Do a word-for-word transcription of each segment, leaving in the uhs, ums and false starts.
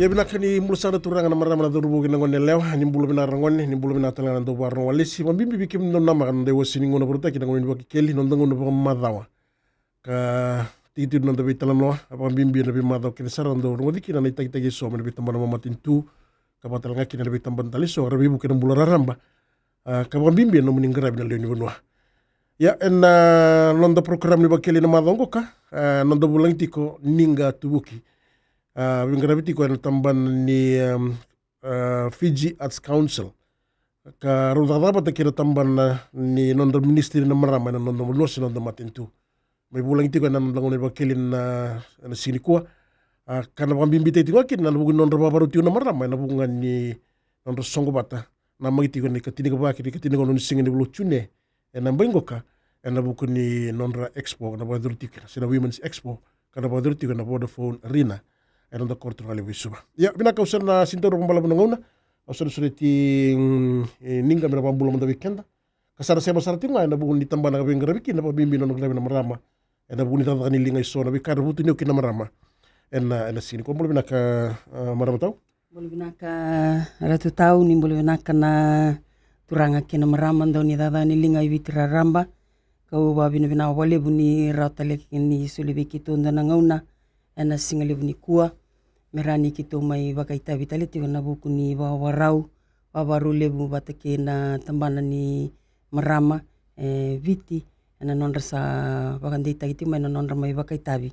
E vinaka, ni bula sara na turaga, na marama, na cauravou kei na gone yalewa. Ni bula vinaka ragone, ni bula vinaka tale ga na dau vakarorogo walesi. Vakabibi vei kemuni na dau namaka na noda iwase ni gauna vakekeli, noda gauna vakamacawa. Ka tiki tu na noda veitalanoa, a vakabibi na veimacawa kece sara na dau rogoci kina na itakitaki eso mai na veitabana vakamatanitu, ka vaka tale ga kina na veitabana tale eso, ka ra veivuke na bula raraba. A, ka vakabibi na nomuni qaravi na lewe ni vanua. Ia, ena noda program ni vakekeli na macawa oqo ka, a, noda vulagi tiko Niqa Tuvuki. A, veiqaravi tiko ena tabana ni, em, a, Fiji Arts Council. Ka rau cakacaka vata kei na tabana ni nodra ministry na marama ena noda vanua se noda matanitu. Mai vulagi tiko ena noda gauna ni vakekeli na, ena siga nikua. A, ka na vakabibitaki tiko ga kina na vuku ni nodra vavarau tiko na marama ena vuku ga ni nodra soqo vata. Namaki tiko ena ikatinikava kei na ikatinikalima ni siga ni vula o June, ena yabaki oqo ka, ena vuku ni nodra expo, na vakayacori tiko kina, se na Women's Expo, ka na vakayacori tiko ena Vodafone Arena, ena noda koro turaga levu i Suva. Ia, vinaka, au sa na sega ni taura vakabalavu na gauna, au sa na sureti, mm, e, Niqa me na vakabula mada vei keda. Ka sa na sema sara tiko ga ena vuku ni tabana ka veiqaravi kina, vakabibi na nona qaravi na marama ena vuku ni cakacaka ni liga eso, na veika era vutuniyau kina na marama. Ena, ena siga nikua, bula vinaka, a, marama tau. Bula vinaka Ratu Tau, ni bula vinaka na turaga kei na marama, dau ni cakacaka ni liga e Viti raraba. Kau vakavinavinaka vakalevu ni rawa tale ni soli vei keitou dua na gauna ena siga levu nikua, me rawa ni keitou mai vakaitavi tale tiko ena vuku ni vakavakarau, vakavakarau levu vata kei na tabana ni marama e Viti, ena nodra sa vakadeitaki tiko mai na nodra mai vakaitavi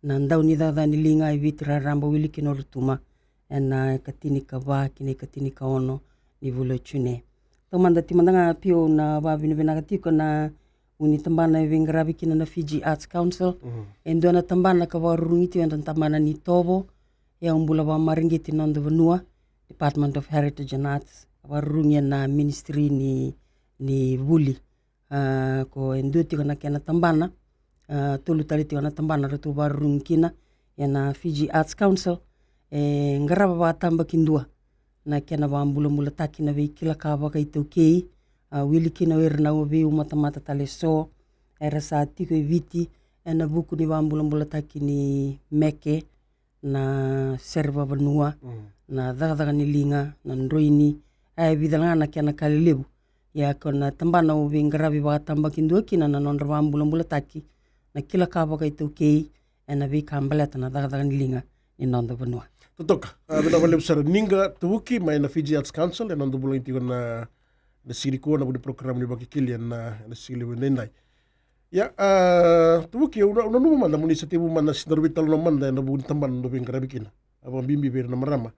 na dau ni cakacaka ni liga e Viti raraba, wili kina o Rotuma, ena ikatinikava kei na ikatinikaono ni vula o June. Taumada, taumada ga Pio, na vakavinavinaka tiko ena vuku ni tabana e veiqaravi kina na Fiji Arts Council. Mhm. E dua na tabana ka vakarurugi tiko ena tabana ni itovo, e au bula vakamareqeti ena noda vanua, Department of Heritage and Arts, vakarurugi ena ministry ni, ni vuli. A, ko e dua tiko na kena tabana, a, tolu tale tiko na tabana ratou vakarurugi kina, ia na Fiji Arts Council e qarava vakatabakidua na kena vakabulabulataki na veikilaka vakaitaukei, a, wili kina o ira na veiumatamata tale eso era sa tiko e Viti ena vuku ni vakabulabulataki ni meke, na sere vakavanua, mm, na cakacaka ni liga, na droini, e vica ga na kena ka lelevu. Ia ko na tabana au veiqaravi vakatabakidua kina na nodra vakabulabulataki na kilaka vakaitaukei ena veika baleta na cakacaka ni liga ni noda vanua. Totoka, a, vinaka vakalevu sara Niqa Tuvuki mai na Fiji Arts Council, ena noda vulagi tiko na, na siga nikua, ena vuku ni program ni vakekeli ena, ena siga levu edaidai. Ia, a, Tuvuki, au na, au nanuma mada mo ni sa tekivu mada na sega ni daru veitalanoa mada ena vuku ni tabana o veiqaravi kina, a, vakabibi vei ira na marama.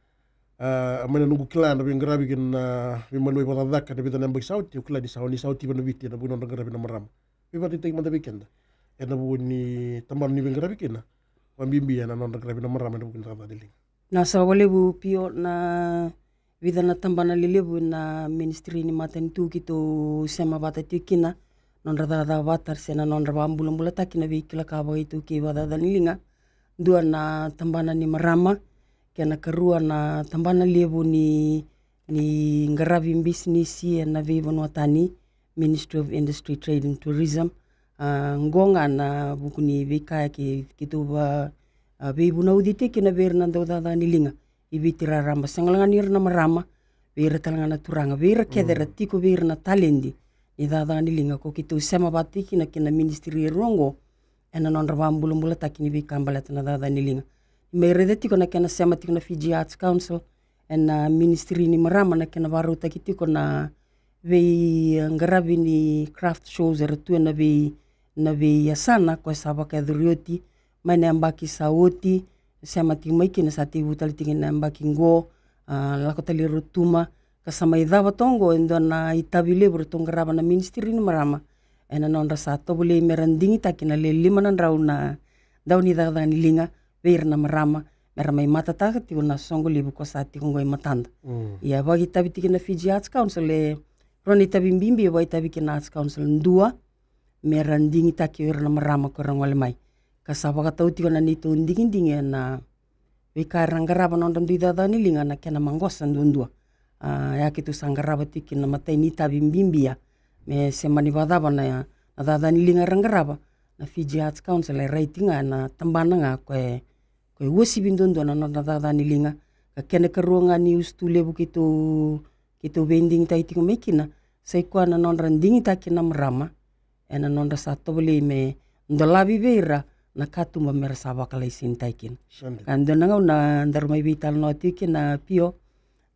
A, mai na noqu kila na veiqaravi kina na veimaliwai vakacakacaka ena vica na yabaki sa oti, au kila ni sa, ni sa oti vei na Viti ena vuku ni nodra qaravi na marama. Veivakadeitaki mada vei keda ena vuku ni tabana ni veiqaravi kina, vakabibi ena nodra qaravi na marama ena vuku ni cakacaka ni liga. Na sa vakalevu Pio, na vica na tabana lelevu ena ministry ni matanitu keitou sema vata tiko kina, nodra cakacaka vata se na nodra vakabulabulataki na veikilaka vakaitaukei vakacakacaka ni liga. Dua na tabana ni marama, kei na karua na tabana levu ni, ni qaravi bisinisi ena veivanua tani, Ministry of Industry, Trade and Tourism. A, qo ga na vuku ni veika e kei, keitou va, a, veivunauci tiko kina vei ira na dau cakacaka ni liga i Viti raraba, sega wale ga ni ira na marama, vei ira tale ga na turaga, vei ira kece, mm, era tiko vei ira na taledi ni cakacaka ni liga, ko keitou sema vata tiko kina kei na ministry e rua oqo ena nodra vakabulabulataki ni veika baleta na cakacaka ni liga. Ni mai raica tiko na kena sema tiko na Fiji Arts Council ena ministry ni marama, na kena vakarautaki tiko na veiqaravi ni craft shows era tu ena vei, na veiyasana, koya sa vakayacori oti mai na yabaki sa oti, sema tiko mai kina, sa tekivu tale tiko na yabaki qo, a, lako tale i Rotuma, ka sa mai cava toka oqo e dua na itavi levu ratou qarava na ministry ni marama ena nodra sa tovolei mera digitaki na le lima na drau na dau ni cakacaka ni liga vei ira na marama, mera mai matataka tiko na soqo levu ko sa tiko oqo e matada. Mm. Ia, vakaitavi tiko na Fiji Arts Council, e rua na itavi bibi e vakaitavi kina na Arts Council. Dua, mera digitaki o ira na marama ko era gole mai, ka sa vakatau tiko na neitou digidigi ena veika era qarava na nodra dui cakacaka ni liga na kena maqosa duadua. A, ia keitou sa qarava tiko kina na imatai ni itavi bibi ya, me sema ni vakacava na, na cakacaka ni liga era qarava. Na Fiji Arts Council e rai tiko ga na tabana ga ko e, ko e uasivi duadua na nodra cakacaka ni liga, Ka kena karua ga ni usutu levu keitou, keitou veidigitaki tiko mai kina, sa i koya na nodra digitaki na marama ena nodra sa tovolei me dolavi vei ira na katuba me ra sa vakalaisenitaki kina. Ka dua na gauna daru mai veitalanoa tiko kina, Pio,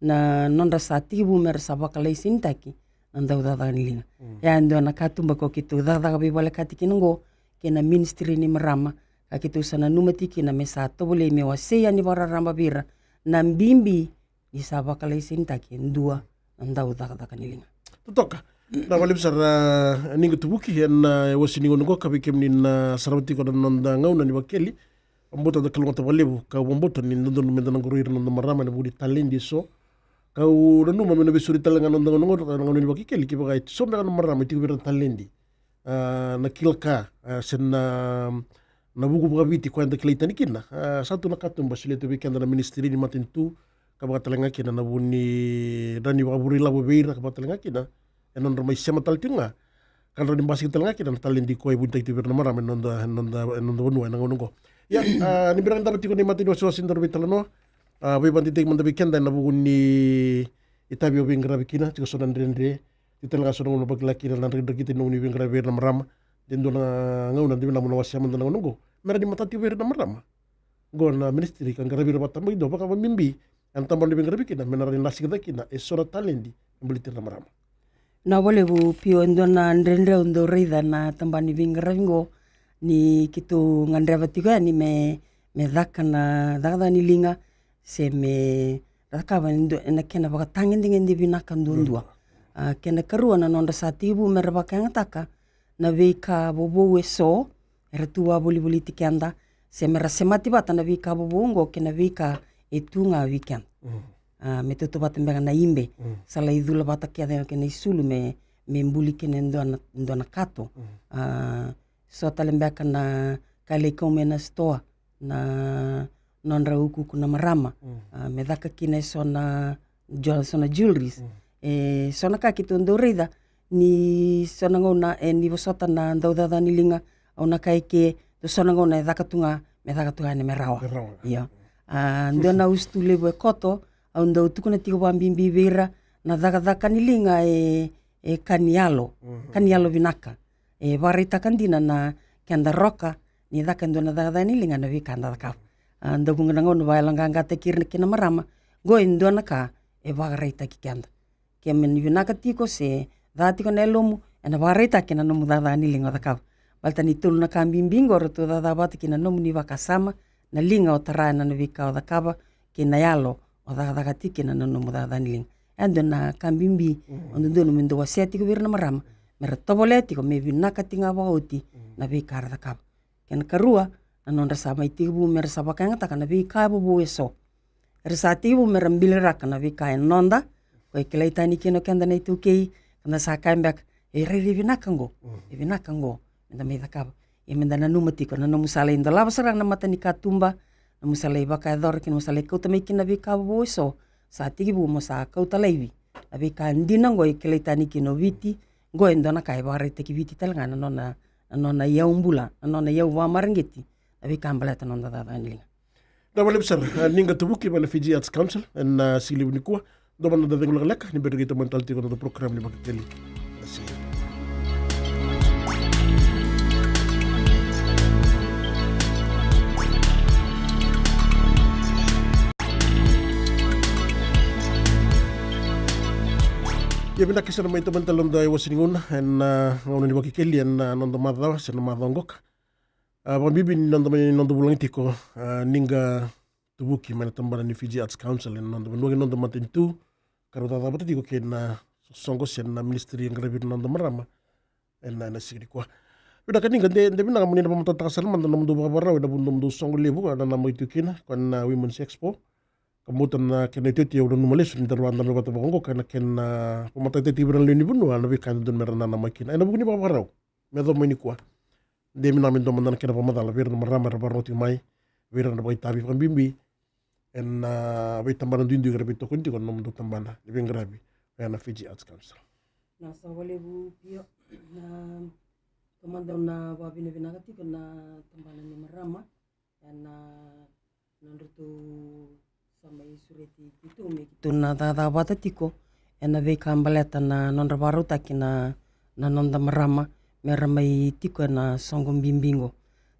na nodra sa tekivu me ra sa vakalaisenitaki na dau cakacaka ni liga. E a dua na katuba ko keitou cakacaka veivalekati kina oqo kei na ministry ni marama, ka keitou sa nanuma tiko kina me sa tovolei me wasei yani vakararaba vei ira na bibi ni sa vakalaisenitaki e dua na dau cakacaka ni liga. Totoka. Na valevu sara, a, ni qai tuvuki ena, a, iwase ni gauna oqo ka vei kemuni na sarava tiko na noda gauna ni vakeli. Vabauta da kalougata vakalevu, kau vabauta ni dodonu meda na qoroi ira na noda marama ena vuku ni taledi eso. Kau nanuma me na veisuri tale ga na noda gauna oqo, na gauna ni vakeli, kevaka e so beka na marama e tiko vei ira na taledi, a, na kila ka, a, se na, na vuku vakaviti koya eda kilai tani kina. A, sa tu na katuba solia tu vei keda na ministry ni matanitu, ka vaka tale ga kina na vu ni rawa ni vakavure ilavo vei ira, ka vaka tale ga kina e nodra mai sema tale tiko ga, ka rawa ni basika tale ga kina na taledi koya e vunitaki tu vei ira na marama e noda, e noda, e noda vanua ena gauna oqo. Ia, a, ni bera ni cava tiko na imatai ni wasewase daru veitalanoa, a, veivakadeitaki mada vei keda ena vuku ni itavi o veiqaravi kina, tiko so na dredre, tiko tale ga so na gauna vakila kina na drakidrakita ni nomuni veiqaravi vei ira na marama. De dua na gauna de vinaka mo na wasea mada na gauna oqo me rawa ni matata tiko vei ira na marama. Oqo na ministry ka qaravi ira vakatabakidua, vakabibi ena tabana ni veiqaravi kina, me na rawa ni nasika cake kina eso na taledi me baleti ira na marama. Na valevu Pio, e dua na dredre au dau raica na tabana ni veiqaravi oqo, ni keitou gadreva tiko yani me, me caka na cakacaka ni liga, se me cakava e dua, ena kena vakatagedegede vinaka duadua. A, kena karua na nodra sa tekivu me ra vakayagataka na veika vovou eso era tu vakavolivoliti keda, se me ra semati vata na veika vovou oqo kei na veika e tu ga vei keda. A, me tautauvata beka na ibe, sa lai cula vata kece kei na isulu me, me buli kina e dua na, dua na kato. A, so tale beka na ka e lai kau mai na sitoa, na nodra ukuuku na marama, a, me caka kina eso na, jo-, so na jewelries. E so na ka keitou dau raica ni so na gauna e ni vosota na dau cakacaka ni liga, au na kaya ke, dau so na gauna e caka tu ga me caka tu ga yani me rawa. Me rawa. Io. A, dua na usutu levu e koto, au dau tukuna tiko vakabibi vei ira, na cakacaka ni liga e, e ka ni yalo, ka ni yalo vinaka. E vakaraitaka dina na keda roka ni caka e dua na cakacaka ni liga na veika da cakava. A, da vuqa na gauna vakayaloqaqataki ira kei na marama, oqo e dua na ka e vakaraitaki keda. Ke mani vinaka tiko se ca tiko na yalomu, ena vakaraitaki na nomu cakacaka ni liga o cakava. Baleta ni tolu na ka bibi oqo ratou cakacaka vata kina: na nomuni vakasama, na liga o tara ena veika o cakava, kei na yalo o cakacaka tiko kina na nomu cakacaka ni liga. E dua na ka bibi o dodonu me dau wasea tiko vei ira na marama, me ra tovolea tiko me vinaka tiko ga vakaoti na veika ra cakava. Kena karua, na nodra sa mai tekivu me ra sa vakayagataka na veika vovou eso. Era sa tekivu me ra biliraka na veika e noda, ko e kilai tani kina o keda na iTaukei, ka da sa kaya beka, e rairai vinaka oqo, e vinaka oqo, me da mai cakava. Ia me da nanuma tiko na nomu sa lai dolava sara na mata ni katuba, nomu sa lai vakayacora kina, nomu sa lai kauta mai kina na veika vovou eso, sa tekivu mo sa kauta laivi na veika dina oqo e kilai tani kina o Viti. Oqo e dua na ka e vakaraitaki Viti tale ga na nona, na nona iyau bula, na nona iyau vakamareqeti, na veika baleta na noda cakacaka ni liga. Vinaka vakalevu sara, a, ni qai tuvuki mai na Fiji Arts Council ena, a, siga levu nikua. Dua mada na cegu lekaleka ni bera ni qai tomani tale tiko na noda program ni Vakekeli. Ia vinaka sara, mai tomani tale na noda iwase ni gauna ena, a, gauna ni Vakekeli ena, a, noda macawa se na macawa qoka. A, vakabibi ni noda mai, noda vulagi tiko, a, ni qai tuvuki mai na tabana ni Fiji Arts Council ena noda vanua kei na noda matanitu, ka rau cakacaka vata tiko kei na soqosoqo se na ministry e qaravi ira na noda marama ena, ena siga nikua. Vinaka ni qai de, de vinaka mo ni na vakamatatataka sara mada na nomudou vakavakarau ena vuku ni nomudou soqo levu a nanamaki tiko kina, ko na Women's Expo. Ka vauta na kena iotioti, au nanuma lesu ni daru a dabe vata vakaoqo, ka na kena vakamatatataki vei ira na lewe ni vanua na veika e dodonu me ra nanamaki kina ena vuku ni vakavakarau me yacova mai nikua. De vinaka me dua mada na kena vakamacala vei ira na marama era vakarorogo tiko mai, vei ira na vakaitavi, vakabibi ena, a, veitabana duidui ka ra veitokoni tiko ena nomudou tabana ni veiqaravi, oya na Fiji Arts Council. Vinaka saka vakalevu Pio. Na, taumada au na vakavinavinaka tiko na tabana ni marama ena, a, nodratou Sa mai sureti keitou me keitou na cakacaka vata tiko ena veika baleta na nodra vakarautaki na, na noda marama me ra mai tiko ena soqo bibi qo.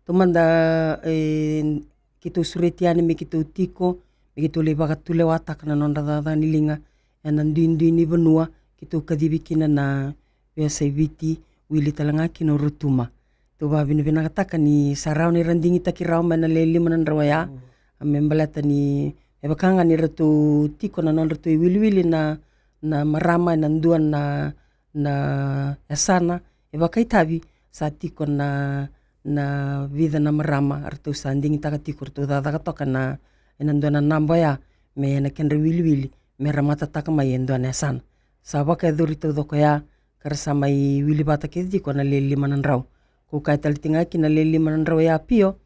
Taumada, e, keitou sureti yani me keitou tiko, me keitou lai vakatulewataka na nodra cakacaka ni liga ena duidui ni vanua keitou kacivi kina na veiyasai Viti, wili tale ga kina o Rotuma. Tou vakavinavinakataka ni sa rawa ni ra digitaki rawa mai na le lima na drau oya. Mm. A me baleta ni, e vaka ga ni ratou tiko na nodratou iwiliwili na, na marama ena dua na, na yasana, e vakaitavi sa tiko na, na vica na marama ratou sa digitaka tiko, ratou cakacaka toka na, ena dua na naba oya, me na kedra iwiliwili me ra matataka mai e dua na yasana. Sa vakayacori taucoko oya, ka ra sa mai wili vata kece tiko na le lima na drau. Kou kaya tale tiko ga kina na le lima na drau oya, Pio,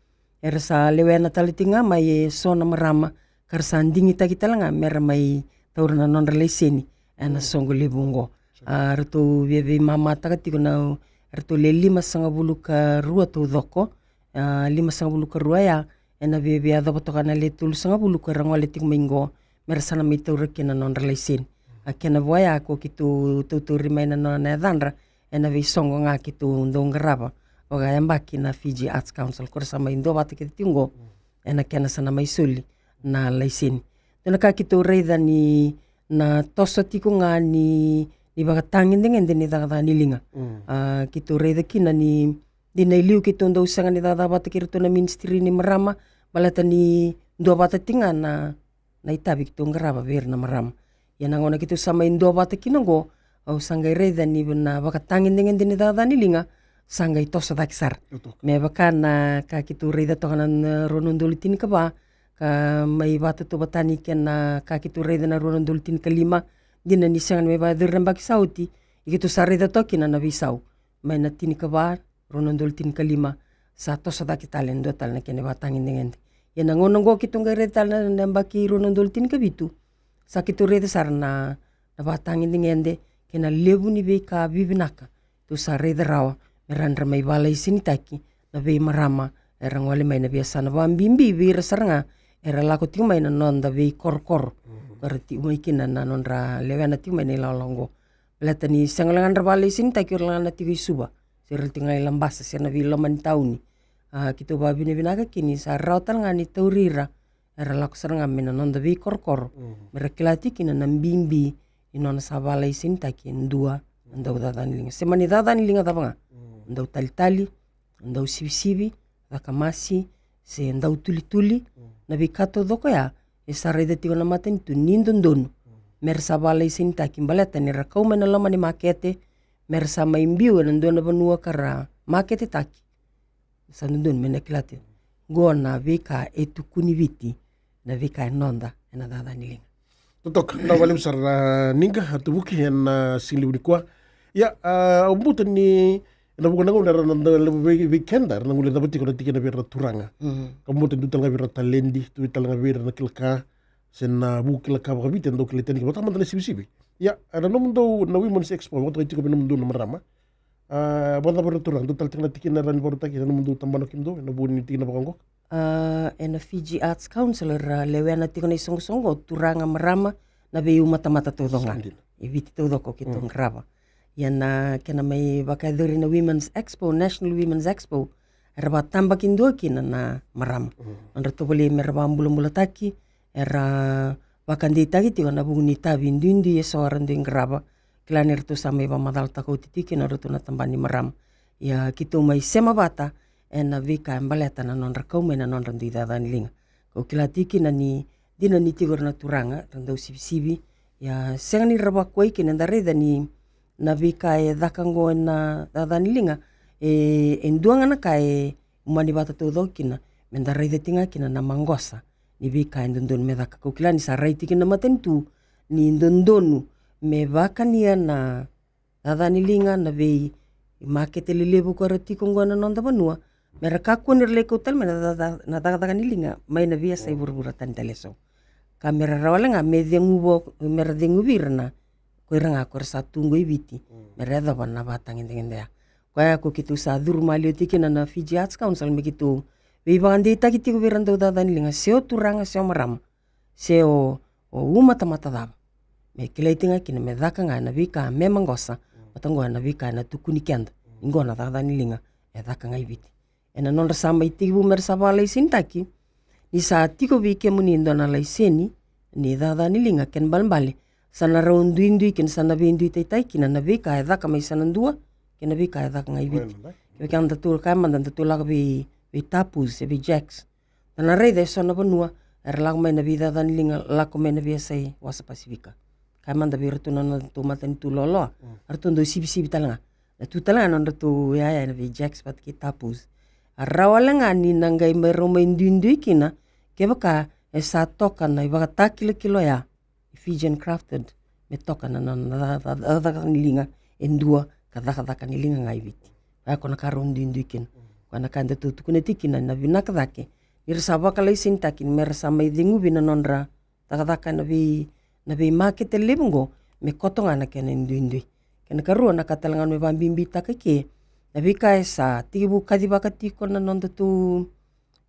era sa lewena tale tiko ga mai e so na marama ka ra sa digitaki tale ga me ra mai taura na nodra laiseni ena, mm, soqo levu oqo. Sure. A, ratou via veimamataka tiko na, ratou le lima sagavulu ka rua taucoko, a, lima sagavulu ka rua oya, ena via, via yacova toka na le tolu sagavulu ka ra gole tiko mai qo me ra sa na mai taura kina na nodra laiseni. A kena vua ya, ko keitou tautauri mai na nona yacadra ena veisoqo ga keitou dau qarava, vaka yabaki na Fiji Arts Council, ko ra sa mai duavata kece tiko qo, mm, ena kena sa na mai soli na laiseni. Dua na ka keitou raica ni na toso tiko ga ni, ni vakatagedegede ni cakacaka ni liga. Mm. A, keitou raica kina ni dina i liu keitou dau sega ni cakacaka vata kei iratou na ministry ni marama, baleta ni duavata tiko ga na, na itavi keitou qarava vei ira na marama. Ia na gauna keitou sa mai duavata kina qo, au sa qai raica ni na vakatagedegede ni cakacaka ni liga sa qai toso cake sara. Toso. Me vaka na ka keitou raica toka na, na rua na udolu tinikava, ka mai vakatautauvatani kei na ka keitou raica na rua na udolu tinikalima, dina ni sega ni mai vakayacori na yabaki sa oti, ia keitou sa raica toka kina na veisau. Mai na tinikava, rua na udolu tinikalima, sa toso cake tale e dua tale na kena ivakatagedegede. Ia na gauna oqo keitou qai raica tale na, na yabaki rua na udolu tinikavitu, sa keitou raica sara na, na vakatagedegede kei na levu ni veika vivinaka tou sa raica rawa me ra dra mai vakalaisenitaki na veimarama era gole mai na veiyasana, vakabibi vei ira sara ga era lako tiko mai na noda veikorokoro. Mhm. Ko era tiko mai kina na nodra lewena tiko mai na ilakolako oqo. Baleta ni sega wale ga ni ra vakalaisenitaki o ira wale ga na tiko i Suva, se ira tiko ga i Labasa, se na veiloma ni tauni. A, keitou vakavinavinaka kina ni sa rawa tale ga ni tauri ira era lako sara ga mai na noda veikorokoro. Mm. Me ra kila tiko kina na bibi ni nona sa vakalaisenitaki e dua na dau cakacaka ni liga. Se mani cakacaka ni liga cava ga. Mm. Dau talitali, dau sivisivi, caka masi, se dau tulituli, mm, na veika taucoko ya, e sa raica tiko na matanitu ni dodonu. Mm. Me ra sa vakalaisenitaki baleta ni ra kau mai na loma ni makete, me ra sa mai biu ena dua na vanua ka ra maketetaki. Sa dodonu me na kila tiko. Qo na veika e tukuni Viti, na veika e noda ena cakacaka ni liga. Totoka, na vakalevu sara, a, Niqa, a, Tuvuki, ena, a, sigalevu nikua. Ia, a, au buta ni ena vuqa na gauna era na dau levu vei, vei keda, era na guilecava tiko na tikina vei ira na turaga. Mhm. Ka buta ni tu tale ga vei ira na taledi, tu tale ga vei ira na kila ka, se na vu kila ka vakaviti e dau kilai tani kina, vata mada na sivisivi. Ia, ena nomudou na Women's Expo, vakatokai tiko vei nomudou na marama. A, vakacava ira na turaga, dou tale tiko na tikina era ni vakarautaki, ena nomudou tabana kemudou, ena vuku ni tikina vaka oqo? A, ena Fiji Arts Council, era lewena tiko na isoqosoqo, turaga, marama, na veiumatamata taucoko ga. Sa dina. E Viti taucoko keitou, mm, qarava. Ia na kena mai vakayacori na Women's Expo, National Women's Expo, era vakatabakidua kina na marama. Mm. Nodra tovolei me ra vakabulabulataki, era vakadeitaki tiko ena vuku ni itavi duidui eso era dui qarava. Kila ni ratou sa mai vakamacalataka oti tiko kina o ratou na tabana ni marama. Ia keitou mai sema vata ena veika e baleta na nodra kau mai na nodra dui cakacaka ni liga. Kau kila tiko kina ni dina ni tiko ira na turaga, ra dau sivisivi. Ia sega ni ra vakuai kina, eda raica ni na veika e caka oqo ena cakacaka ni liga, e, e dua ga na ka e umani vata taucoko kina, meda raica tiko ga kina na maqosa ni veika e dodonu me caka. Kau kila ni sa rai tiko kina na matanitu ni dodonu me vakania na cakacaka ni liga, na veimakete lelevu ko era tiko oqo ena noda vanua, me ra kakua ni ra lai kau tale mai na cakacaka, na cakacaka ni liga mai na veiyasai vuravura tani tale eso. Ka me ra rawa wale ga me ceguvi, me ra ceguvi ira na, ko ira ga ko era sa tu oqo i Viti, mm, me ra yacova na vakatagedegede ya. Koya ko keitou sa curu maliwa tiko kina na Fiji Arts Council me keitou veivakadeitaki tiko vei ira na dau cakacaka ni liga, se o turaga se o marama. se o, o uma tamata cava. Me kilai tiko ga kina me caka ga ena veika me maqosa, vata oqo ena veika ena tukuni keda ni qo na cakacaka ni liga e caka ga i Viti. Ena nodra sa mai tekivu mera sa vakalaisenitaki, ni sa tiko vei kemuni e dua na laiseni ni cakacaka ni liga, kena ibalebale sa na rau duidui kina, sa na veiduitaitaki kina na veika e caka mai Sanadua kei na veika e caka ga i Viti. Kevaka datou kaya mada datou lako vei, vei Tapus se vei Jacks, da na raica e so na vanua era lako mai na veicakacaka ni liga, lako mai na veiyasai Wasa Pasifika. Kaya mada vei iratou na nodratou matanitu loloa, eratou dau sivisivi tale ga. Na tu tale ga na nodratou iyaya ena vei Jacks vata kei Tapus. A rawa wale ga ni na qai mai rau mai duidui kina kevaka e sa toka na ivakatakilakila oya i Fijian Crafted me toka na nona cakacaka ni liga e dua ka cakacaka ni liga ga i Viti. Oya ko na ka rau duidui kina. Koya na ka datou tukuna tiko kina na vinaka cake ni ra sa vakalaisenitaki ni mera sa mai ceguvi na nodra cakacaka ena vei, na veimakete levu oqo me koto ga na kena duidui. Kena ikarua na ka tale ga me vakabibitaka i ke, na veika e sa tekivu kacivaka tiko na nodatou,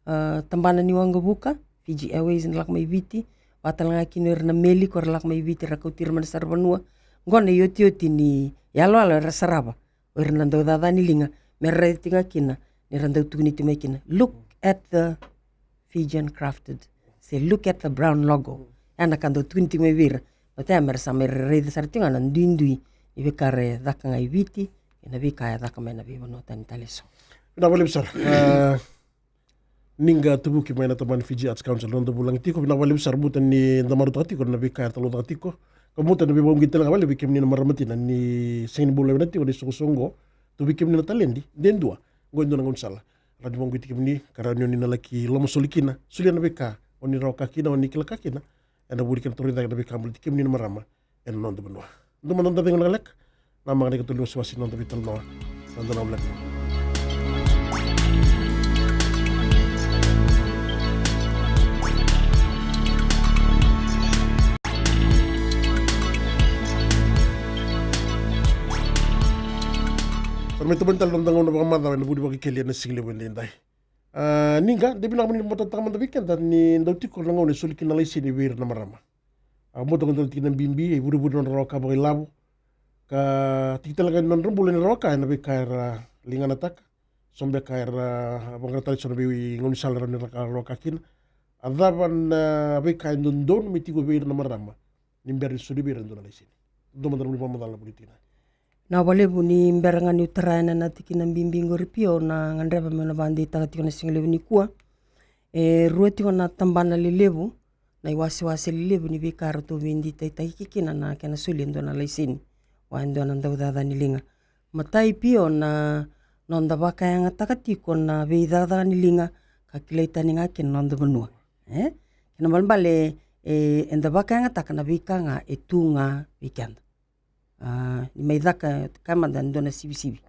a, tabana ni waqavuka, Fiji Airways, na lako mai Viti, vaka tale ga kina o ira na meli ko ra lako mai Viti ra kauti ira mai na saravanua. Oqo na iotioti ni yaloyalo era sarava o ira na dau cakacaka ni liga, mera raica tiko ga kina ni ra dau tukuni tiko mai kina, "Look at the Fijian Crafted," se "Look at the brown logo." Oya na ka dau tukuni tiko mai vei ira. Baleta ya mera sa mai raica sara tiko ga na duidui ni veika era caka ga i Viti kei na veika e caka mai na veivanua tani tale eso. Vinaka vakalevu sara. E, ni qai tuvuki mai na tabana ni Fiji Arts Council na noda vulagi tiko, vinaka vakalevu sara, baleta ni da marautaka tiko na veika era talaucaka tiko. Ka baleta na veivakauqeti tale ga vakalevu vei kemuni na marama tina ni sega ni bau laivi tiko na isoqosoqo oqo. Tu vei kemuni na taledi, de dua, oqo e dua na gaunisala. Rawa ni vakauqeti kemuni, ka rawa ni oni na laki lomasoli kina, solia na veika oni rawa ka kina, oni kila ka kina. Ena vuku ni kena torocake na veika baleti kemuni na marama ena noda vanua. Dua mada na noda cegu lekaleka, namaka na ikatolu ni wasewase ni noda veitalanoa. Noda na lekaleka. Sa mai tomani tale na noda gauna vakamacawa ena vuku ni Vakekeli ena siga levu edaidai. A, ni qai, de vinaka mo ni matatataka mada vei keda ni dau tiko na gauna e soli kina na laiseni vei ira na marama. A, mo toka dua na tikina bibi, e vurevure na nodra rawa ka vakailavo. Ka tiki tale ga ni nodra bula ni rawa ka ena veika era liganataka. So beka era vaqara tale so na veigaunisala era rawa ni rawa ka kina. A cava na veika e dodonu me tiko vei ira na marama ni bera ni soli vei ira e dua na laiseni? Dua mada na nomuni vakamacala na vuni tikina. Vinaka vakalevu. Ni bera ga niu tara yani na tikina bibi qori, Pio, na gadreva meu na vakadeitaka tiko na siga levu nikua. E rua tiko na tabana lelevu, na iwasewase lelevu ni veika eratou veideitaki kina na kena soli e dua na laiseni vua e dua na dau cakacaka ni liga. Matai, Pio, na noda vakayagataka tiko na veicakacaka ni liga ka kilai tani ga kina na noda vanua. E? Kena ibalebale, e, eda vakayagataka na veika ga e tu ga vei keda. A, ni mai caka, kaya mada e dua na sivisivi.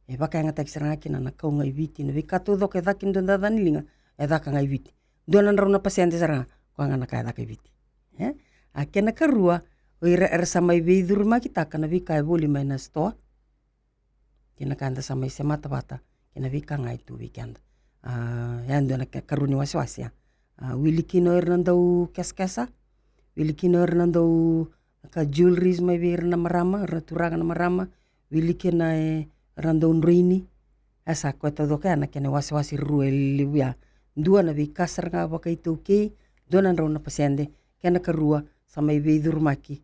E vakayagataki sara ga kina na kau ga i Viti, na veika taucoko e caka e dua na cakacaka ni liga, e caka ga i Viti. Dua na drau na pasede sara ga, koya ga na ka e caka i Viti. E? A, kena ikarua, o ira era sa mai veicurimakitaka na veika e voli mai na sitoa kei na ka eda sa mai semata vata kei na veika ga e tu vei keda. A, ya e dua na ka, karua ni wasewase ya. A, wili kina o ira na dau kesakesa, wili kina o ira na dau ka jewelries mai vei ira na marama, ira na turaga na marama, wili kina o ira na dau droini. E sa koya taucoko ya na kena wasewase rua e levu ya. Dua na veika sara ga vakaitaukei, dua na drau na pasede, kena ikarua, sa mai veicurumaki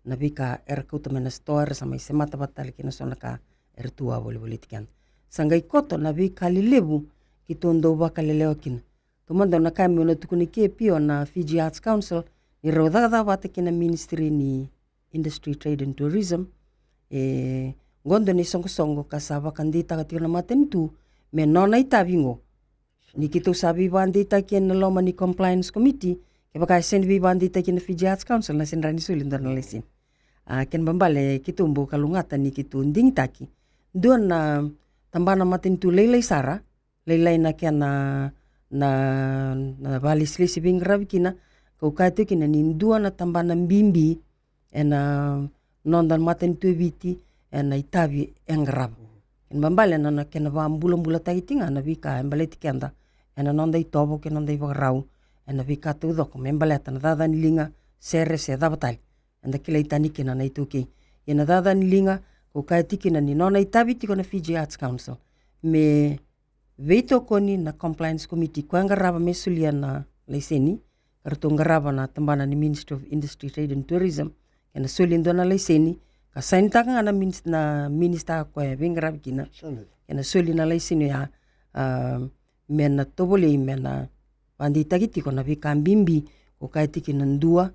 na veika era kauta mai na sitoa, era sa mai semata vata tale kei na so na ka era tu wavolivoliti keda. Sa qai koto na veika lelevu keitou dau vakalelewa kina. Taumada au na kaya meu na tukuna i ke, Pio, na Fiji Arts Council, ni rau cakacaka vata kei na Ministry ni Industry, Trade and Tourism. E, qo dua na isoqosoqo ka sa vakadeitaka tiko na matanitu me nona itavi qo. Ni keitou sa veivakadeitaki ena loma ni Compliance Committee, kevaka e sega ni veivakadeitaki ena Fiji Arts Council, na sega ni rawa ni soli e dua na laiseni. A, kena ibalebale keitou bau kalougata ni keitou digitaki dua na tabana matanitu lailai sara, lailai na kena, na, na vakalesilesi veiqaravi kina, kau kaya tiko kina ni dua na tabana bibi ena noda matanitu e Viti ena itavi e qarava. Kena ibalebale na, na kena vakabulabulataki tiko ga na veika e baleti keda ena noda itovo kei na noda ivakarau, ena veika taucoko me baleta na cakacaka ni liga, sere se cava tale. Eda kilai tani kina na iTaukei. Ia na cakacaka ni liga, kau kaya tiko kina ni nona itavi tiko na Fiji Arts Council me veitokoni na compliance committee, koya qarava me solia na laiseni, ka ratou qarava na tabana ni Ministry of Industry, Trade and Tourism, kena soli e dua na laiseni, ka sainitaka ga na minis-, na minisita koya e veiqaravi kina, kena soli na laiseni oya, a, me na tovolei, me na vakadeitaki tiko na veika bibi, kau kaya tiko kina dua,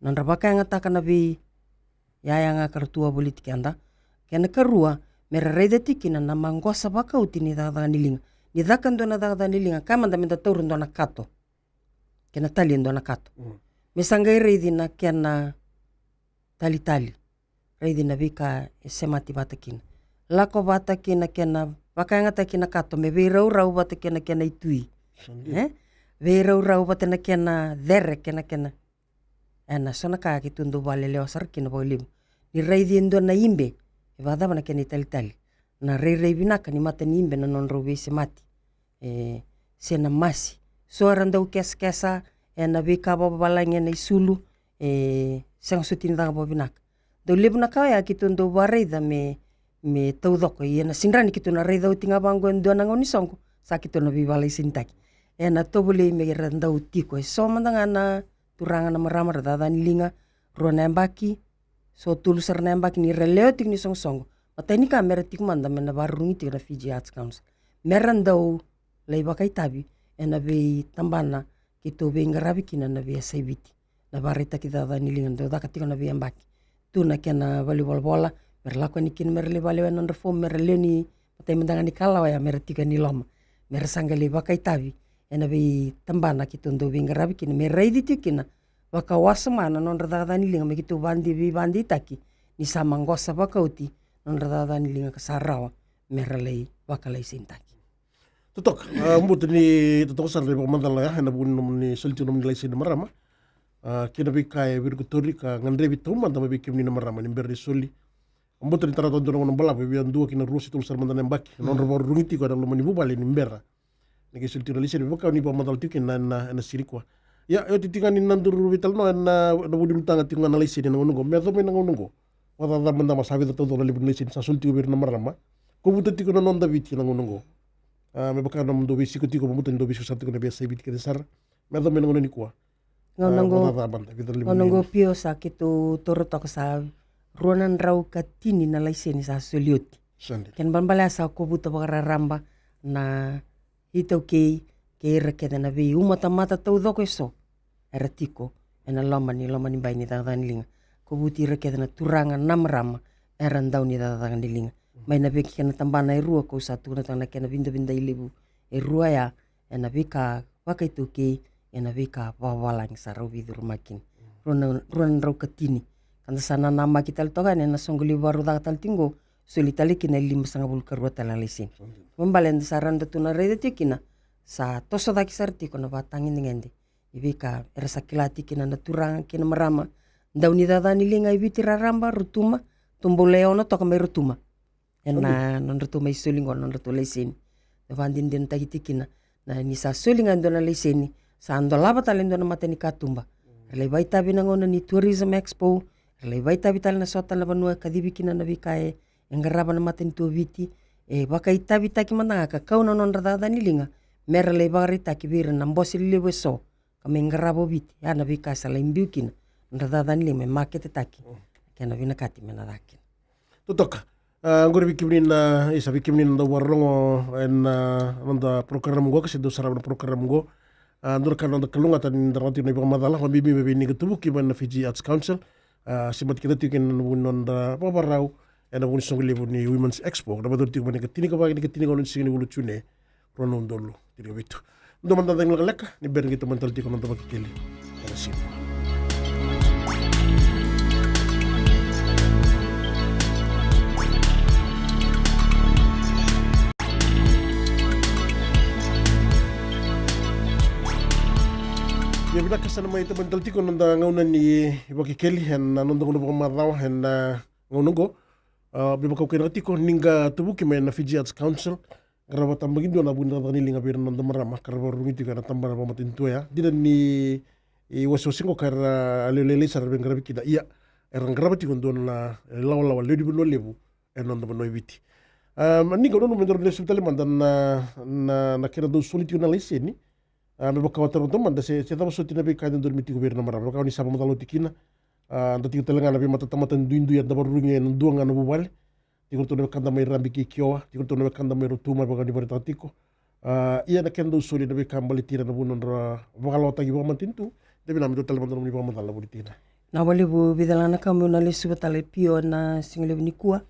nodra vakayagataka na veiyayaga ka ra tu wavoliti keda. Kena karua, me ra raica tiko kina na maqosa vakauti ni cakacaka ni liga. Ni caka dua na cakacaka ni liga, kaya mada me da taura dua na kato, kena tali e dua na kato. Mm. Me sa qai raici na kena talitali, raici na veika e semati vata kina. Lako vata kina kena vakayagataki na kato me veiraurau vata kina kena itui. Sa dina. E? Veiraurau vata na kena cere kena, kena. Ena so na ka keitou dau vakalelewa sara kina vakalevu. Ni raici e dua na ibe, e vakacava na kena italitali. Na rairai vinaka ni mata ni ibe na nodrau veisemati. E, se na masi. So era dau kesakesa ena veika vakavalagi ena isulu, e, sega soti ni caka vakavinaka. Dau levu na ka oya keitou dau vakaraica me, me taucoko. Ia na sidrani keitou na raica oti ga vaqo e dua na gauna ni soqo, sa keitou na veivakalaisenitaki. Ena tovolei me ra dau tiko e so mada ga na turaga na marama ra cakacaka ni liga, rua na yabaki, so tolu sara na yabaki ni ra lewe tiko ni soqosoqo. Matai ni ka me ra tiko mada me na vakarurugi tiko na Fiji Arts Council. Me ra dau lai vakaitavi ena veitabana keitou veiqaravi kina na veiyasai Viti. Na vakaraitaki cakacaka ni liga dau caka tiko na veiyabaki. Tu na kena valenivolavola, me ra lako yani kina me ra lai vakalewena nodra fomu, me ra lewe ni matai mada ga ni kalawa ya, me ra tiko yani loma. Me ra sa qai lai vakaitavi ena veitabana keitou dau veiqaravi kina, me raici tiko kina vakawasoma na nodra cakacaka ni liga, me keitou vakadeitaki, veivakadeitaki ni sa maqosa vakaoti na nodra cakacaka ni liga ka sa rawa me ra lai vakalaisenitaki. Totoka, a, buta ni totoka sara na ivakamacala ya ena vuku ni nomuni soli tiko nomuni laiseni marama. A, kei na veika e virikotori ka gadrevi taumada mai vei kemuni na marama ni bera ni soli. Buta ni tara toka dua na gauna balavu, e via dua ki na rua se tolu sara mada na yabaki. Mm. Nodra vakarurugi tiko ena loma ni vuvale ni bera ni qai soli tiko na laiseni, me vaka ni vakamacala tiko kina ena, ena siga nikua. Ia, e oti tiko ga ni na duru veitalanoa ena, ena vuku ni ulutaga tiko ga na laiseni ena gauna oqo. Me yacova mai na gauna oqo, vakacaca mada, ma sa vica taucoko na levu ni laiseni sa soli tiko vei ira na marama. Kovuta tiko na noda Viti ena gauna oqo. A, me vaka na nomudou veisiko tiko, me buta ni dou veisiko sara tiko na veiyasai Viti kece sara. Me yacova mai na gauna nikua. Gauna oqo, gauna oqo Pio, sa keitou toro toka sa rua na drau ka tini na laiseni sa soli oti. Kena balebale ya sa kovuta vakararaba na iTaukei kei ira kece na veiumatamata taucoko eso era tiko ena loma ni, loma ni bai ni cakacaka ni liga. Kovuti ira kece na turaga na marama era dau ni cakacaka ni liga. Mai na vei kena tabana e rua kau sa tukuna toka na kena vidavidai levu e rua ya, ena veika vakaitaukei, ena veika vakavalagi sa rau veicurumaki kina. Rua na, rua na drau ka tini. Ka da sa nanamaki tale toka yani ena soqo levu vakarau caka tale tiko oqo, soli tale kina e limasagavulu ka rua tale na laiseni. Balebale da sa rawa ni da tu na raica tiko kina, sa toso cake sara tiko na vakatagedegede ni veika era sa kila tiko kina na turaga kei na marama dau ni cakacaka ni liga e Viti raraba, Rotuma, tou bau lai ono toka mai Rotuma. Ena nodratou mai soli qo na nodratou laiseni. Da vakadinadinataki tiko kina, na ni sa soli ga e dua na laiseni, sa dolava tale e dua na matanikatuba. Era lai vakaitavi na gauna ni Tourism Expo, era lai vakaitavi tale na so tale na vanua e kacivi kina na veika e qarava na matanitu o Viti, e vakaitavitaki mada ga ka kau na nodra cakacaka ni liga, me ra lai vakaraitaki vei ira na bose lelevu eso ka mai qarava o Viti, ya na veika sa lai biu kina na nodra cakacaka ni liga me maketetaki. Kena vinakati me na caka kina. Totoka. A, oqori vei kemuni na, isa, vei kemuni na dau vakarorogo ena noda program oqo, ka se dau sarava na program oqo. A, dua na ka na noda kalougata ni da rogoca tiko na ivakamacala vakabibi mai vei Niga Tuvuki mai na Fiji Arts Council. A, semati keda tiko kina ena vuku ni noda vakavakarau ena vuku ni soqo levu ni Women's Expo, na vakayacori tiko mai na ika tinikava ki na ika tinikaono ni siga ni vula o June, rua na udolu tinikavitu. Dua mada na cagi lekaleka ni bera ni qai tomani tale tiko na noda Vakekeli ena siga. Ia, vinaka, sa na mai tomani tale tiko na noda gauna ni Vakekeli ena noda gauna vakamacawa ena gauna oqo. A, me vaka au kaya tiko, Niga Tuvuki mai na Fiji Arts Council. qarava tabaki dua na vuku ni cakacaka ni liga vei ira na noda marama ka ra vakarurugi tiko ena tabana vakamatanitu oya. Dina ni, e, wasewase qo ka era lewe lailai sara era veiqaravi kina. Ia, era qarava tiko dua na, e, lawalawa lewe ni vanua levu ena noda vanua e Viti. A, ni qo nanuma me daru lesu tale mada na, na, na kena dau soli tiko na laiseni. A, me vaka au taroga mada se, se cava soti na veika e dodonu me tiko vei ira na marama. Vaka ni sa vakamacala oti kina. A, da tiko tale ga na veimatatamata duidui eda vakarurugi ena dua ga na vuvale. Tiko ratou na wekada mai Rabi kei Kioa, tiko ratou na wekada mai Rotuma, vaka ni vakaraitaka tiko. A, ia na kena dau soli na veika baleti ira na vuna nodra vakalawataki vakamatanitu, de vinaka me dua tale mada na nomuni vakamacala voli tina. Na vakalevu Vica Lana ka meu na lesuva tale Pio na siga levu nikua,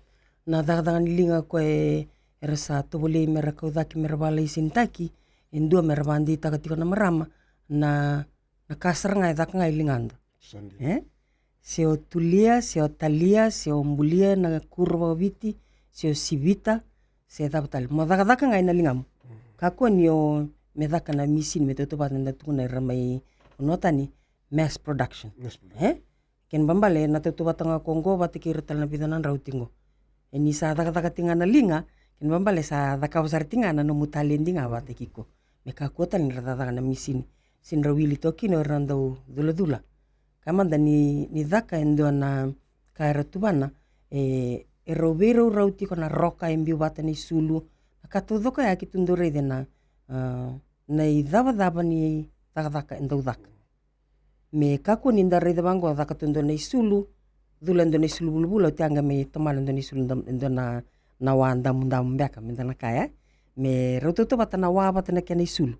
na cakacaka ni liga koya e, era sa tovolei mera kau cake mera vakalaisenitaki, e dua mera vakadeitaka tiko na marama, na, na ka sara ga e caka ga e ligada. Sa dina. E? Se o tulia, se o talia, se o bulia na kuro vakaviti, se o sivita, se cava tale. Mo cakacaka ga ena ligamu. Mm. Kakua ni o me caka na misini me tautauvata na tukuna era mai vanua tani, mass production. Mass production. E? Kena ibalebale na tautauvata ga ko qo vata kei ira tale na vica na drau tiko qo. E ni sa cakacaka tiko ga na liga, kena ibalebale sa cakava sara tiko ga na nomu taledi ga vata kei iko. Me kakua tale ni ra cakacaka na misini. Se ni ra wili toka kina o ira na dau culacula. Ka mada ni, ni caka e dua na ka era tuvana, e, e rau veiraurau tiko na roka e biu vata na isulu, na ka taucoko ya keitou dau raica na, a, na icavacava ni cakacaka e dau caka. Me kakua ni da raica vaqo, caka tu e dua na isulu, cula e dua na isulu vulavula, oti ya qai mai tomana e dua na isulu dam-, e dua na, na wa damudamu beka, me da na kaya, e? Me rau tautauvata na wa vata na kena isulu.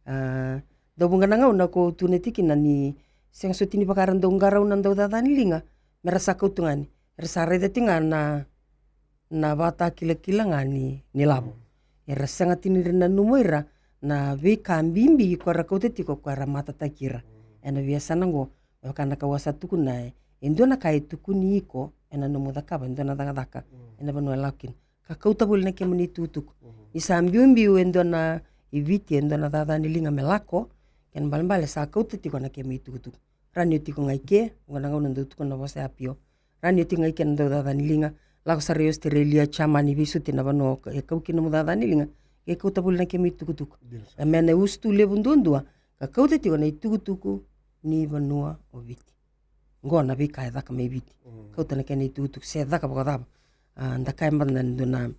A, dau vuqa na gauna ko tukuna tiko kina ni sega soti ni vaka era dau qarauna na dau cakacaka ni liga, me ra sa kau tu ga ni, era sa raica tiko ga na, na vakatakilakila ga ni, ni lavo. Era sega tiko ni ra nanuma o ira na veika bibi ko era kauta tiko ko era matataki ira. Ena veiyasana qo, me vaka na ka au sa tukuna, e dua na ka e tukuni iko ena nomu cakava e dua na cakacaka ena vanua e lako kina. Ka kauta voli na kemuni itukutuku. Ni sa biubiu e dua na i Viti, e dua na cakacaka ni liga me lako, kena ibalebale sa kauta tiko na kemuni itukutuku. Rawa ni o tiko ga i ke, qo na gauna dau tukuna na vosa ya Pio. Rawa ni o tiko ga i ke na dau cakacaka ni liga, lako sara i Australia, Jamani, veisoti na vanua e kau kina nomu cakacaka ni liga, ke kauta voli na kemuni itukutuku. Dina sara. E me na usutu levu duadua, ka kauta tiko na itukutuku ni vanua o Viti. Qo na veika e caka mai Viti. Mm. Kauta na kena itukutuku se caka vakacava. A, da kaya mada na dua na,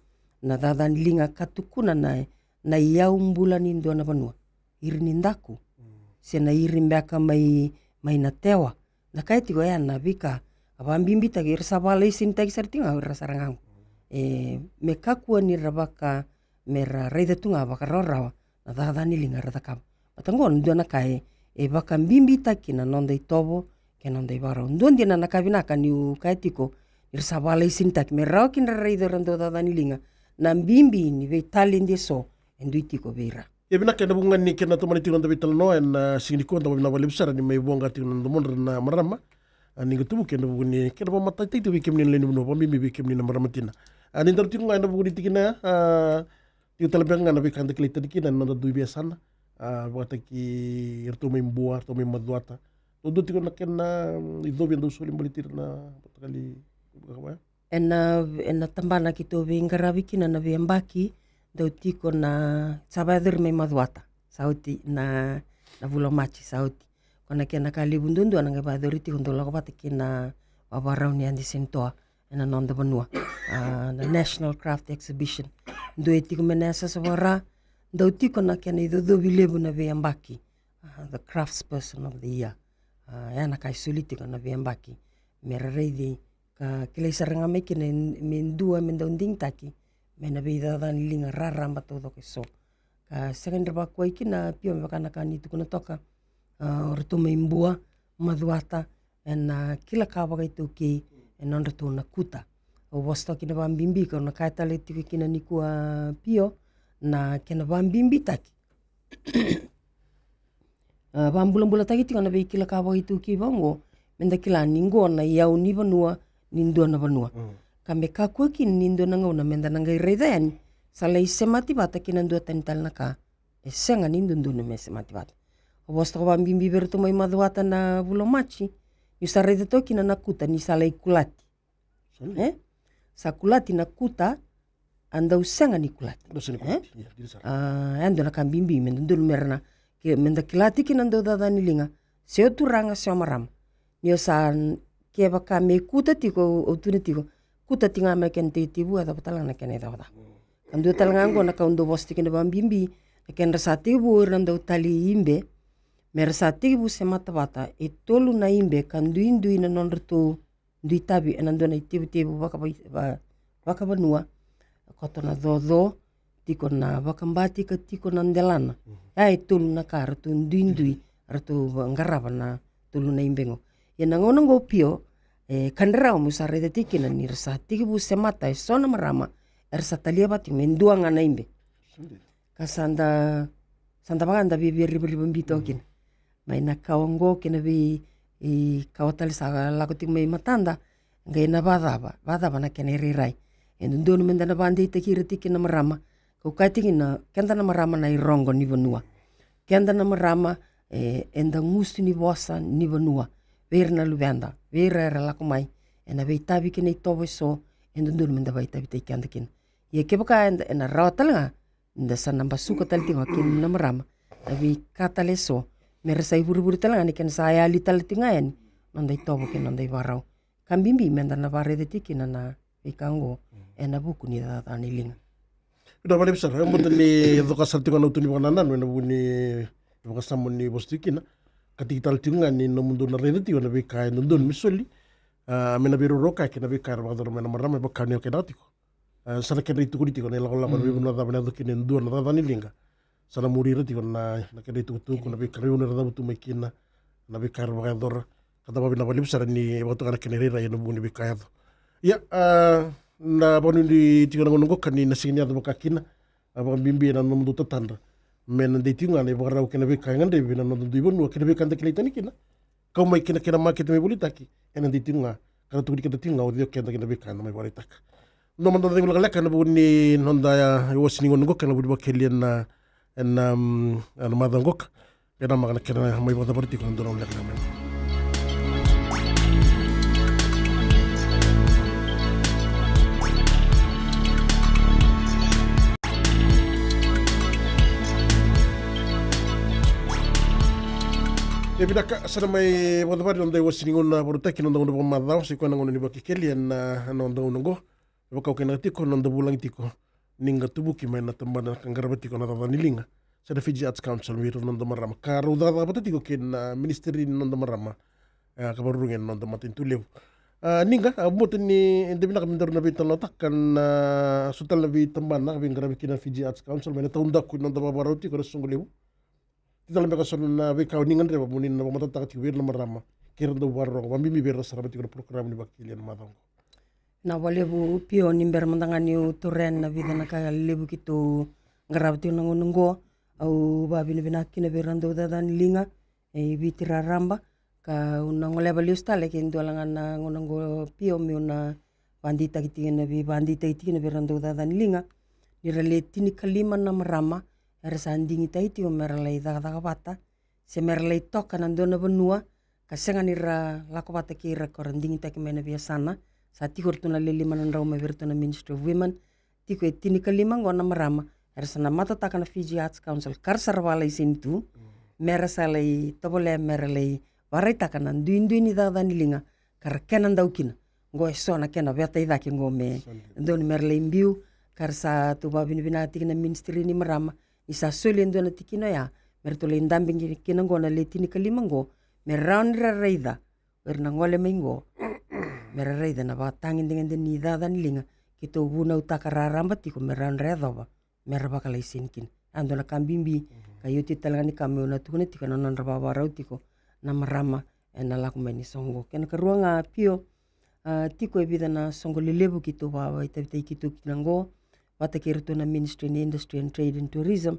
na cakacaka ni liga ka tukuna na, na iyau bula ni dua na vanua. Iri ni daku. Mm. Se na iri beka mai, mai na tewa. Da kaya tiko ya na veika a vakabibitaki, ira sa vakalaisenitaki sara tiko ga o ira sara ga qo. Mm. E, me kakua ni ra vaka, me ra raica tu ga vakarawarawa na cakacaka ni liga era cakava. Baleta qo na dua na ka e, e vakabibitaki na noda itovo kei na noda ivakarau. Dua dina na ka vinaka niu kaya tiko, ni ra sa vakalaisenitaki, me rawa kina ra raica o ira na dau cakacaka ni liga na bibi ni veitaledi eso e dui tiko vei ira. Ia vinaka, ena vuku ga ni kena tomani tiko na noda veitalanoa ena, a, siga nikua, da vakavinavinaka vakalevu sara ni mai voqa tiko na domodra na marama. A, ni qai tuvuki ena vuku ni kena vakamatatataki tiko vei kemuni na lewe ni vanua, vakabibi vei kemuni na marama tina. A, ni daru tiko ga ena vuku ni tikina ya, a, tiko tale beka ga na veika da kilai tani kina ena noda dui veiyasana, a, vakataki iratou mai Bua, iratou mai Macuata. Dou dua tiko na kena, mm, icovi e dau soli baleti ira na mataqali vakavaya. Ena, ena tabana keitou veiqaravi kina na veiyabaki, dau tiko na, sa vakayacori mai Macuata, sa oti na, na vula o Maji, sa oti. Ko na kena ka levu duadua na qai vakayacori tiko, dau lako vata kei na vakavakarau ni Adi Senitoa ena noda vanua. A, na National Craft Exhibition. Dua e tiko mai na yasayasa vaka-Ra, dau tiko na kena icocovi levu na veiyabaki. A, the Craftsperson of the Year. A, ya na ka e soli tiko na veiyabaki. Me ra raici ka kilai sara ga mai kina me dua me dau digitaki mai na veicakacaka ni liga raraba taucoko eso. Ka sega ni ra vakuai kina, Pio, me vaka na ka ni tukuna toka, a, o ratou mai Bua, Macuata, ena kila ka vakaitaukei e nodratou na kuta. Au vosa toka kina vakabibi, kau na kaya tale tiko kina nikua, Pio, na kena vakabibitaki. A, vakabulabulataki tiko na veikila ka vakaitaukei vaqo, meda kila ni qo na iyau ni vanua ni dua na vanua. Mm. Ka me kakua kina ni dua na gauna meda na qai raica yani sa lai semati vata kei na dua tani tale na ka e sega ni dodonu me semati vata. Au vosa toka vakabibi vei iratou mai Macuata na vula o Maji, niu sa raica toka kina na kuta ni sa lai kulati. Sa lai. E? Sa kulati na kuta, a dau sega ni kulati. Dau sega ni kulati. Ia, dina sara. A, e dua na ka bibi me dodonu me ra na, ke, me da kila tiko kina na dau caca ni liga, se o turaga se o marama. Ni o sa n-, kevaka me kuta tiko, au, au tukuna tiko, kuta tiko ga me kena tekivu, e cava tale ga na kena icavacava. Ka dua tale ga oqo na ka au dau vosa tiko kina vakabibi, na kedra sa tekivu o ira na dau tali ibe, me ra sa tekivu se mata vata, e tolu na ibe ka duidui na nodratou dui tavi ena dua na itevutevu vakava-, va-, vakavanua, koto na coco, tiko na vakabati ka tiko na delana. Mhm. Ia e tolu na ka ratou duidui, ratou va-, qarava na tolu na ibe qo. Ia na gauna qo Pio, e, ka drau meu sa raica tiko kina ni ra sa tekivu se mata e so na marama, era sa talia vata tiko me dua ga na ibe. Ka sa da, sa da vaka da via, via rivarivabitaka kina. Mai na kawa oqo kei na vei, i, kawa tale sa lako tiko mai matada, qai na vacava, vacava na kena irairai. E dodonu me da na vakadeitaki ira tiko kina na marama, kau kaya tiko kina, keda na marama na iroqo ni vanua. Keda na marama, e, eda gusu ni vosa ni vanua. Vei ira na luveda, vei ira era lako mai, ena veitavi kei na itovo eso, e dodonu me da vakaitavitaki keda kina. Ia kevaka eda, ena rawa tale ga, da sa na basuka tale tiko ga kina na marama. Na veika tale eso, me ra sa ivurevure tale ga ni kena sa yali tale tiko ga yani noda itovo kei na noda ivakarau. Ka bibi me da na vakaraica tiko kina na veika oqo, ena vuku ni caca ni liga. Vinaka vakalevu sara, au vata ni coka sara tiko ga na utu ni vakanananu ena vuku ni vakasama ni vosa tiko kina. Ka tiki tale tiko ga ni nomudou na raica tiko na veika e dodonu me soli, a, me na veiraurau ka kei na veika era vakayacora mai na marama, e vaka ni o kena tiko. A, sa na kedra itukuni tiko na ilakolako na veivanua cava na yaco kina e dua na caca ni liga. Sa na muri ira tiko na, na kedra itukutuku, na veika, na veivanua era cavutu mai kina, na veika era vakayacora. Ka da vakavinavinaka vakalevu sara ni vakatoka na kena irairai ena vuku ni veika yaco. Ia, a, na vakanuinui tiko na gauna oqo ka ni na sega ni yaco vaka kina, a, vakabibi ena nomudou tatadra. Me na dei tiko ga na ivakarau kei na veika e gadrevi ena noda dui vanua kei na veika da kilai tani kina. Kau mai kina kei na makete mai volitaki, ena dei tiko ga, ka na tukuni keda tiko ga o cei o keda kei na veika eda mai vakaraitaka. Nomada cegu lekaleka ena vuku ni noda, a, iwase ni gauna oqo kei na vuku ni vakeli ena, ena, mm, ena macawa oqo ka. Ena maka na kena mai vakacavara tiko na dua na gauna lekaleka mai. E vinaka, sa na mai vakacavari noda iwase ni gauna vakarautaki, noda gauna vakamacawa, se koya na gauna ni Vakekeli ena, a, noda gauna oqo. Vakau kena tiko, noda vulagi tiko. Ni qai tuvuki mai na tabana ka qarava tiko na caca ni liga. Se na Fiji Arts Council, vei ira na noda marama. Ka rau cakacaka vata tiko kei na ministry ni noda marama. E, ka vakarurugi ena noda matanitu levu. A, ni qai, a, au vata ni da vinaka me daru na veitalanoataka na so tale na veitabana ka veiqaravi kina na Fiji Arts Council, mai na taudaku ni noda vakavakarau tiko na soqo levu. Titala beka so na veika o ni gadreva mo ni na vakamatatataka tiko vei ira na marama. Kei ira dau vakarorogo, vakabibi vei ira sarava tiko na program ni Vakekeli ena macawa oqo. Na vakalevu Pio, ni bera mada ga niu taura na vica na ka levu keitou qarava tiko na gauna oqo. Au vakavinavinaka kina vei ira na dau caca ni liga e Viti raraba. Ka au na goleva lesu tale ke dua la ga na gauna oqo Pio, meu na vakadeitaki tiko na vei, vakadeitaki tiko na vei ira na dau caca ni liga. Ni ra le tinikalima na marama era sa digitaki tiko me ra lai cakacaka vata, se me ra lai toka na dua na vanua, ka sega ni ra lako vata kei ira ko ra digitaki mai na veiyasana. Sa tiko ratou na le lima na drau mai vei iratou na Ministry of Women. Tiko e tinikalima oqo na marama era sa na matataka na Fiji Arts Council ka ra sa ra vakalaiseni tu, me ra sa lai tovolea me ra lai vakaraitaka na duidui ni cakacaka ni liga ka ra kena dau kina. Oqo e so na kena veta i cake oqo me dodonu me ra lai biu, ka ra sa tou vakavinavinaka tiko na ministry ni marama ni sa soli e dua na tikina oya me ratou lai dabe kina oqo na le tinikalima oqo, me rawa ni ra raica o ira na gole mai oqo, me ra raica na vakatagedegede ni cakacaka ni liga keitou vunautaka raraba tiko me rawa ni ra yacova me ra vakalaiseni kina. A dua na ka bibi, ka oti tale ga ni ka meu na tukuna tiko na nodra vakavakarau tiko na marama ena lako mai ni soqo. Kena karua ga Pio, a, tiko e vica na soqo lelevu keitou vakavakaitavitaki keitou kina oqo, vata kei iratou na Ministry ni Industry and Trade and Tourism,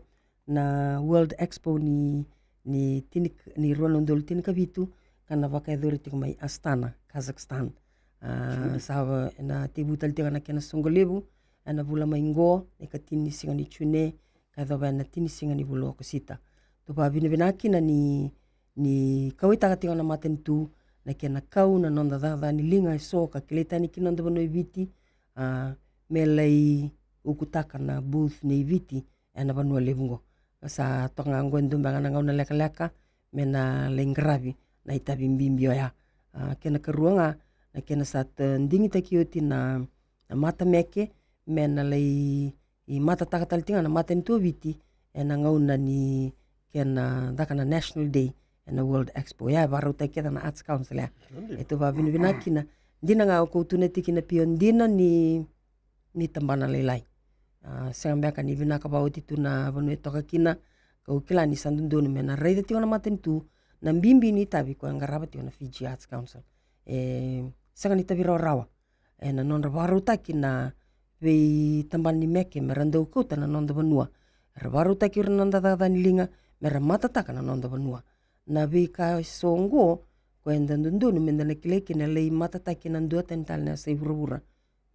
na World Expo ni, ni tini, ni rua na udolu tinikavitu, ka na vakayacori tiko mai Astana, Kazakhstan. A, sa va, na tekivu tale tiko na kena soqo levu ena vula mai oqo, na ikatini ni siga ni June, ka yacova ena tini ni siga ni vula o Okosita. Tou vakavinavinaka kina ni, ni kauwaitaka tiko na matanitu na kena kau na noda cakacaka ni liga e so ka kilai tani kina noda vanua e Viti, a, me lai ukutaka na booth nei Viti ena vanua levu oqo. Sa toka ga oqo e dua beka na gauna lekaleka me na lai qaravi na itavi bibi oya. A, kena karua ga, na kena sa, e, digitaki oti na, na matameke me na lai matataka tale tiko ga na matanitu o Viti ena gauna ni kena caka na National Day ena World Expo. Ia e vakarautaki kece na Arts Council ya. E tou vakavinavinaka kina. Dina ga o kau tukuna tiko kina, Pio, dina ni, ni tabana lailai. A, sega beka ni vinaka vakaoti tu na vanua e toka kina. Kau kila ni sa dodonu me na raica tiko na matanitu na bibi ni itavi koya e qarava tiko na Fiji Arts Council. E sega ni itavi rawarawa ena nodra vakarautaki na veitabana ni meke me ra dau kauta na noda vanua. Era vakarautaki ira na noda cakacaka ni liga me ra matataka na noda vanua. Na veika eso oqo koya eda dodonu me da na kilai kina, lai matataki na duatani tale na yasa i vuravura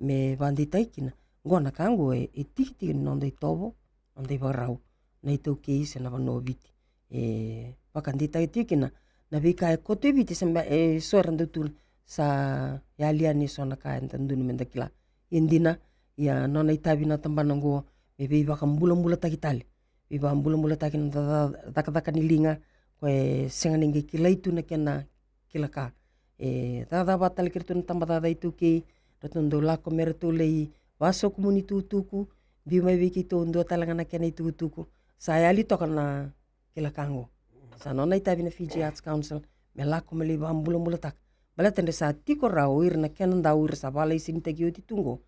me vakadeitaki kina. Oqo na ka oqo e, e tikitiki ni noda itovo, noda ivakarau, na iTaukei se na vanua o Viti. E vakadeitaki tiko kina na veika e koto e Viti, se beka eso era dau tukuna sa yali yani eso na ka eda dodonu me da kila. Ia dina, ia nona itavi na tabana oqo me veivakabulabulataki tale, veivakabulabulataki na ca-, ca-, cakacaka ni liga, koya e sega ni qai kilai tu na kena kila ka. E cakacaka vata tale kei ratou na tabacakacaka iTaukei, ratou dau lako me ratou lai vasokumuni itukutuku, biu mai vei keitou dua tale ga na kena itukutuku. Sa yali toka na kila ka oqo. Sa nona itavi na Fiji Arts Council me lako me lai vakabulabulataka. Baleta dra sa tiko rawa o ira na kena dau, o ira sa vakalaisenitaki oti tu oqo,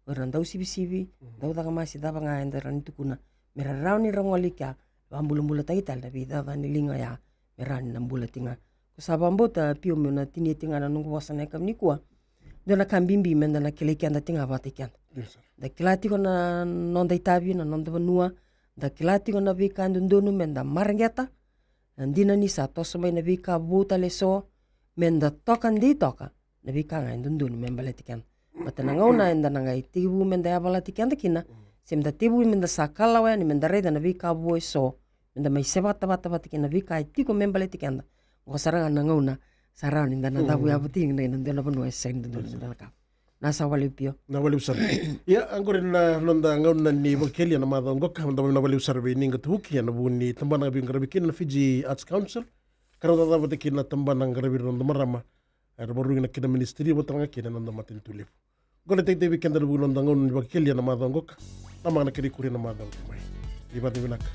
o ira na dausivisivi, daucakamasi, cava ga eda rawa ni tukuna, me ra rawa ni ra gole i kea, vakabulabulataki tale na veicakacaka ni liga oya, me rawa ni na bula tiko ga. Ko sa vakabauta, Pio, meu na tinia tiko ga na noqu vosa na yakavi nikua. Dua na ka bibi me da na kilai keda tiko ga vakataki keda. Da kila tiko na noda itavi, na noda vanua, da kila tiko na veika e dodonu me da mareqeta. Na dina ni sa toso mai na veika vou tale eso, me da toka, dei toka na veika ga e dodonu me baleti keda. Baleta na gauna eda na qai tekivu me da yavalati keda kina, se me da tekivu me da sa kalawa yani me da raica na veika vou eso, me da mai sevata vata vata kei na veika e tiko me baleti keda. Oqo sara ga na gauna sa rawa ni da na cavu yavati kina ina dua na vanua e sega ni dodonu me da na cakava. Na sa vakalevu, Pio. Na vakalevu sara. Ia, oqori na noda gauna ni vakakelia na macawa oqo, ka da vakavinavinaka vakalevu sara vei Niqa Tavuki ena vuku ni tabana e veiqaravi kina na Fiji Arts Council. Ka rau cakacaka vata kei na tabana qaravi ira na noda marama era vakarorogo kina na ministry, vata tale ga kina na noda matanitu levu. Oqo na itakitaki vei keda ena vuku ni noda gauna ni vakakelia na macawa oqo. Na maga na kena ikuri ena macawa mai. Ni vakavinavinaka.